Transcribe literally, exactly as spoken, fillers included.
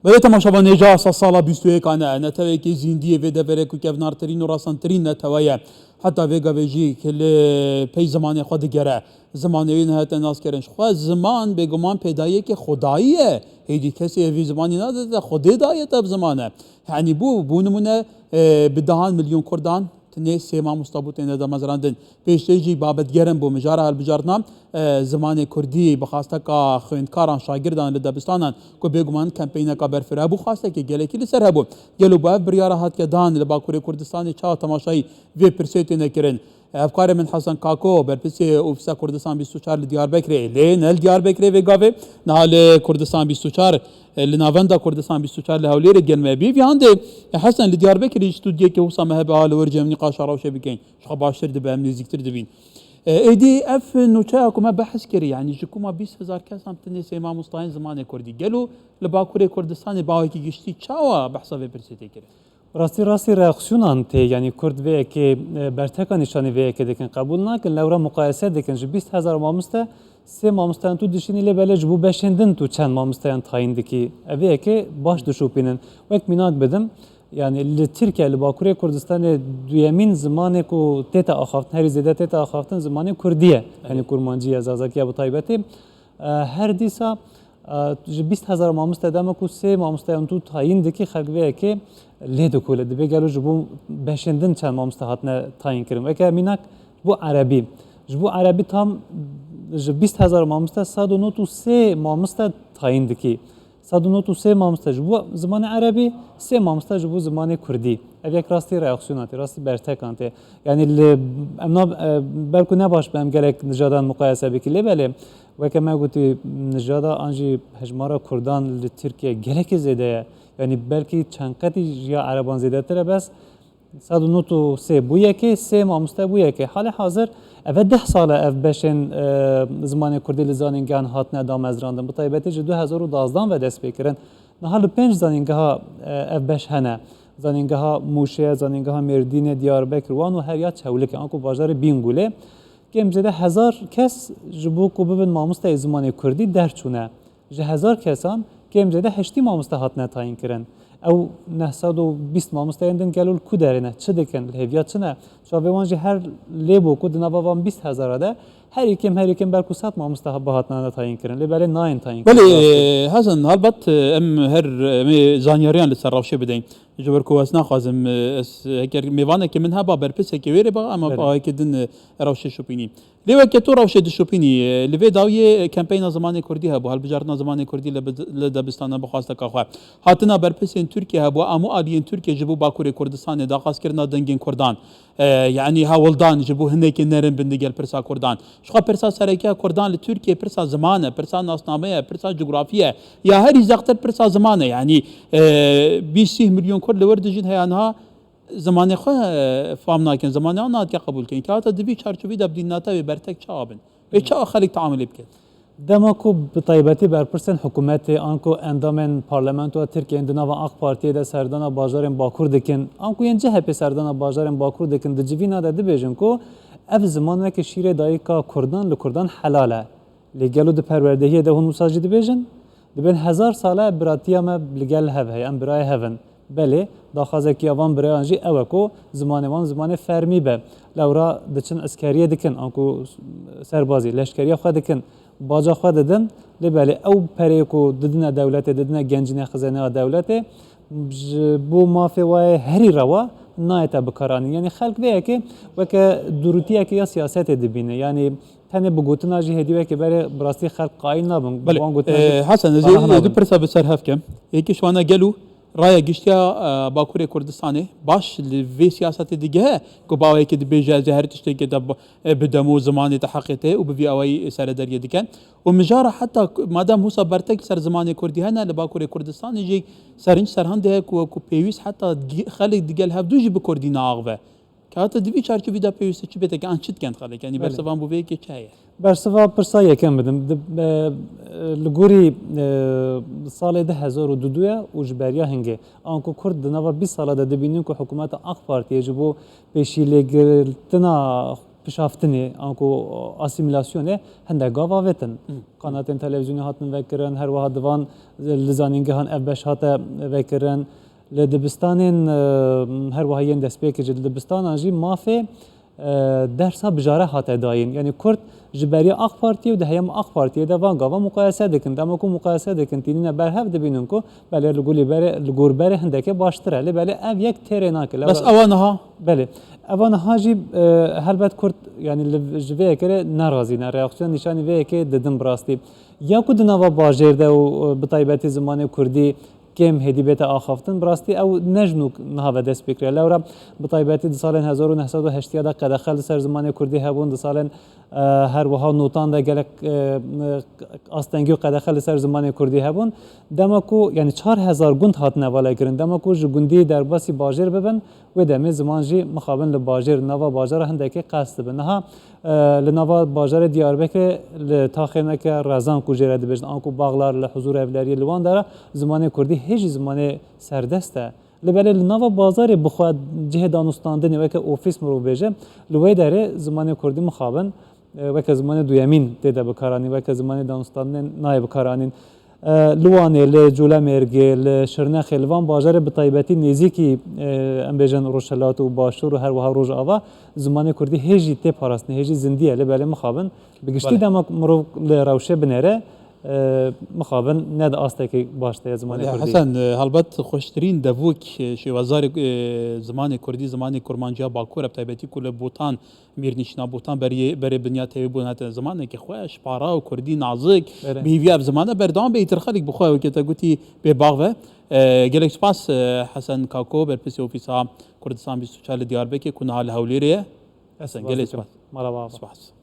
Belê temaşevanê, ca sed sala bîst û yek e, netewekî zîndî yê vê deverê ku kevnartirîn û resentirîn netewe ye. Heta vê gavê jî ki li pey zimanê xwe digere. Zimanê wî nehate naskirin. Ji xwe ziman bêguman pêdayiyeke xwedayî ye. Hêdî kesê evî zimanî nadete, Xwedê daye te bi ziman e. Yanî bû, bû nimûne, e, bi dehan milyon Kurdan tinê sê mamosta bû têne damezrandin. Pêştê jî babet germ bû mijara hilbijartina, e, zimanê kurdî bi xwasteka xwendkaran, şagirdan li debistanan ku bêguman kempeyneka berfireh bû, xwastekê gelekî li ser hebû. Gelo bi ev biryara hatiye dan li Bakurê Kurdistanê çawa temaşayî vê pirsê têne kirin? Hevkarê min Hesen Kako, berpirsê Ofîsa Kurdistan bîst û çar li Diyarbekirê, lê ne li Diyarbekirê vê gavê, niha li Kurdistan bîst û çar, e, li navenda Kurdistan bîst û çar li Hewlêrê digel me bî. Vî handê, e, Hesen, li Diyarbekirê jî stûdyekê wisa me hebe, a li wir cem nîqaşa rewşê bikeyn. Ji xwe baştir dibe, em nêzîktir dibîn. E, êdî ev nûçeya ku me behs kirî, yanî ji koma bîst hezar kesan tinê sê mamostayên zimanê kurdî. Gelo li Bakurê Kurdistanê bi awekî giştî çawa behsa vê pirsê tê kirin? Rastî rastî reaksîyonan tê, yanî Kurd vê yekê, e, berteka nîşanî vê yekê dikin, qebûl nakin, lewra muqayese dikin. Ji bîst hezar mamoste sê mamosteyan tu dişînî, lê belê ji bo beşên din tu çend mamosteyan tayîn dikî. Ev vê yekê baş dişopînin. Wek mînak bidim, yanî li Tirkiye, li Bakurê Kurdistanê duyemîn zimanê ku tête axaftin, herî zêde tête axaftin zimanê kurdî ye. Yanî kurmancî ye, zazakî ye bi taybetî. E, her dîsa, e, ji bîst hezar mamoste dema ku sê mamosteyan tu tayîn dikî, xelk vê yekê lê dikole. Dibê gelo ji bo beşên din çend mamoste hatine tayîn kirin. Weke mînak ji bo erebî. Ji bo erebî tam ji bîst hezar mamoste sed û nod û sê mamoste tayîn dikî. Sed û nod û sê mamoste ji bo zimanê erebî, sê mamoste ji bo zimanê kurdî. Ev yek rastî reaksiyona tê, rastî bertekan tê. Yanî li, em na, e, belku ne baş be em gelek nijadan muqayese bikî. Lê belê, weke me gotî, nijada an jî hejmara kurdan li Tirkiye gelekî zêde ye. Yanî belkî çend qetî ji ya ereban zêdetir e, bes sed û nod û sê bû yekê, sê mamoste bû yekê. Halê hazir ev e deh sal e ev beşên, e, zimanê kurdî li zanîngehan hatine damezrandin. Bi taybetî ji du hezar û dazdan ve dest pê kirin. Niha li pênc zanîngeha, e, ev beş hene. Zanîngeha Mûşê, zanîngeha Mêrdînê, Diyarbekir, Wan û her ya Çewlikê, anku bajarê Bîngûlê. Kêm zêde hezar kes ji bo ku bibin mamosteyê zimanê kurdî derçûne. Ji hezar kesan kêm zêde heştî mamoste hatine tayîn kirin. Ew neh sed û bîst mamosteyên din gelo li ku derê ne? Çi dikin? Li hêviya çi ne? Çavê wan jî her lê bû ku di nava van bîst hezara de herî kêm, herî kêm belku sed mamoste ha-, bihatine tayîn kirin. Lê belê nayên tayîn kirin. Belê, e, Hesen, helbet, e, em her, e, em ê zanyariyan li ser rewşê bideyin. Ji ber ku ez naxwazim, e, ez, heger mêvanekî min heba berpirseke wê rê ba, em bi awayekî din, e, rewşê şopînî. Lê weke tu rewşê dişopînî, e, li vê dawiyê, e, kempeyna zimanê kurdî hebû, hilbijartina zimanê kurdî li bid-, li debistana bi xwasteka xwe. Hatina berpirsên Tirkiye hebû, amo aliyên Tirkiye ji bo Bakurê Kurdistanê, daxwazkirina dengên kurdan. E, yanî hewldan ji bo hinekê nerin bin digel pirsa kurdan. Ji xwe pirsa sereke ya kurdan li Tirkiye pirsa ziman e, pirsa nasname ye, pirsa cografî ye. Ya herî zextir pirsa ziman e. Yanî, e, bîst sîh milyon kurd li wir dijîn, heya niha zimanê xwe, e, fam nakin, zimanê wan nahatiye qebûlkirin. Kewata di vî çarçovî de bi dîn netewê bertek çawa bin? Wê çawa xelk teamulê bikin? Dema ku bi taybetî berpirsên hikûmetê, anku endamên parlamentoya Tirkiyeyên di nava AK Partiyê de serdana bajarên Bakur dikin, anku yên C H P serdana bajarên Bakur dikin, di civîna de dibêjin ku ev ziman weke şîrê dayika kurdan li kurdan helal e. Lê gelo di perwerdehiyê de hûn wisa jî dibêjin? Dibên hezar sal e biratiya me li gel hev heye, em birayê hev in. Belê, daxwazekî ya van birayan jî ew e ku zimanê wan zimanê fermî be. Lewra diçin eskeriyê dikin, anku serbazî, leşkeriya xwe dikin, baca xwe didin. Lê belê, ew pereyê ku didine dewletê, didine gencînê xizêneya dewletê, ji bo mafê wayê herî rewa nayête bikaranîn. Yanî xelk vê yekê weke dûrûtiyeke ya siyasetê dibîne. Yanî tenê bi gotina jî hêdî weke berê bi rastî xelk qayîl nabin. Belê. Wan gotina jî, e, Hesen, ez ê du pirsa bi ser hev kem. Yekî ji wana gelo raya giştiya, e, Bakurê Kurdistanê baş li vê siyasetê digehe ku baweyekê dibêje ez ê her tiştekê te b-, e, bidem û zimanê te heqê te ye û bi vî awayî serederiyê diken. Û mijara heta ku, madem wisa bertek li ser zimanê kurdî hene li Bakurê Kurdistanê jî serinc serhan dihe ku, ku pêwîst heta gi-, xelk digel hevdû jî bi kurdî naaxive. Kewata di vî çarçovî de pêwîst e çi bête ke an çi dikin xelk? Yanî, belê, bersivan bo vê yekê çi heye? Bersiva pirsa yekem bidim. Di, e, e, li gorî, e, salê du hezar û du ye û ji beriya hingê, anku Kurd di nava bîst sala de dibînin ku hikûmeta AK Partiyê ji bo pêşîlêgirtina kişaftinê, anku asîmîlasyonê hindek gav avêtin. Qanatên televîzyonê hatin vekirin, her wiha di van li zanîngehan ev beş hate vekirin. Li dibistanên, e, her wiha yên destpêkê ji dibistanan jî mafê, e, dersa bijare hate dayîn. Yanî Kurd ji beriya AK Partiyê û di heyama AK Partiyê de van gava muqayese dikin. Dema ku muqayese dikin, tînîne ber hev dibînin ku belê li gulî berê, li gor berê hindekê baştir e. Lê belê ev yek têrê nake. Bes ewa niha? Belê. Ewa niha jî, e, helbet Kurd, yanî li, ji vê yekê re nerazî ne. Reaksiyon nîşanî vê yekê didin bi rastî. Ya ku di nava bajêr de û, e, bi taybetî zimanê Kurdî kêm hêdî bête axaftin, bi rastî ew ne ji nû niha ve dest pê kiriye. Lewra bi taybetî di salên hezar û neh sed û heştî de qedexe li ser zimanê Kurdî hebûn, di salên, e, her wiha notan de gelek, e, astengî û qedexe li ser zimanê Kurdî hebûn. Dema ku, yanî çar hezar gund hatine valekirin, dema ku ji gundî derbasî bajêr bibin, wê demê ziman jî mixabin li bajêr, nava bajara hindekê qels dibe. Niha, e, li nava bajarê Diyarbekirê li taxê weke Rezan ku jê re dibêjin, anku Baxlar li huzûr evleriyê li wan dera zimanê Kurdî hê jî zimanê serdest e. Lê belê li nava bazarê bi xwe cihê danûstandinê weke ofîs mirov bêje, li wê derê zimanê Kurdî mixabin, e, weke zimanê duyemîn tê de bikaranîn, weke zimanê danûstandinê nayê bikaranîn. E, li Wanê, li Colemêrgê, li Şirnexê, li van bajarê bi taybetî nêzîkî, e, em bêjin Rojhilat û Başûr û her wiha Rojava zimanê Kurdî hê jî tê parastinê, hê jî zindî ye, lê belê mixabin. Bi giştî Belê. dema mirov li rewşê binêre, e, mixabin ne di astekî baş de ye zimanê Belê, Kurdî. Hesen, e, helbet xweştirîn devûk, e, şêwazarê, e, zimanê Kurdî, zimanê Kurmanciya Bakur e, bi taybetî ku li Botan Mîrnişîna Botan berê, berê binya tevî bûn hate zimanekî xweş, para û kurdî nazik, Berê. bi hêviya ev zimane berdewam be, îtir xelk bi xwe wekî te gotî bê bax ve. E, gelek spas, e, Hesen Kako, berpirsê Ofîsa Kurdistan bîst û çar li Diyarbekirê ku niha li Hewlêrê ye. Hesen, Spas gelek dikim. spas. Merhaba. Spas.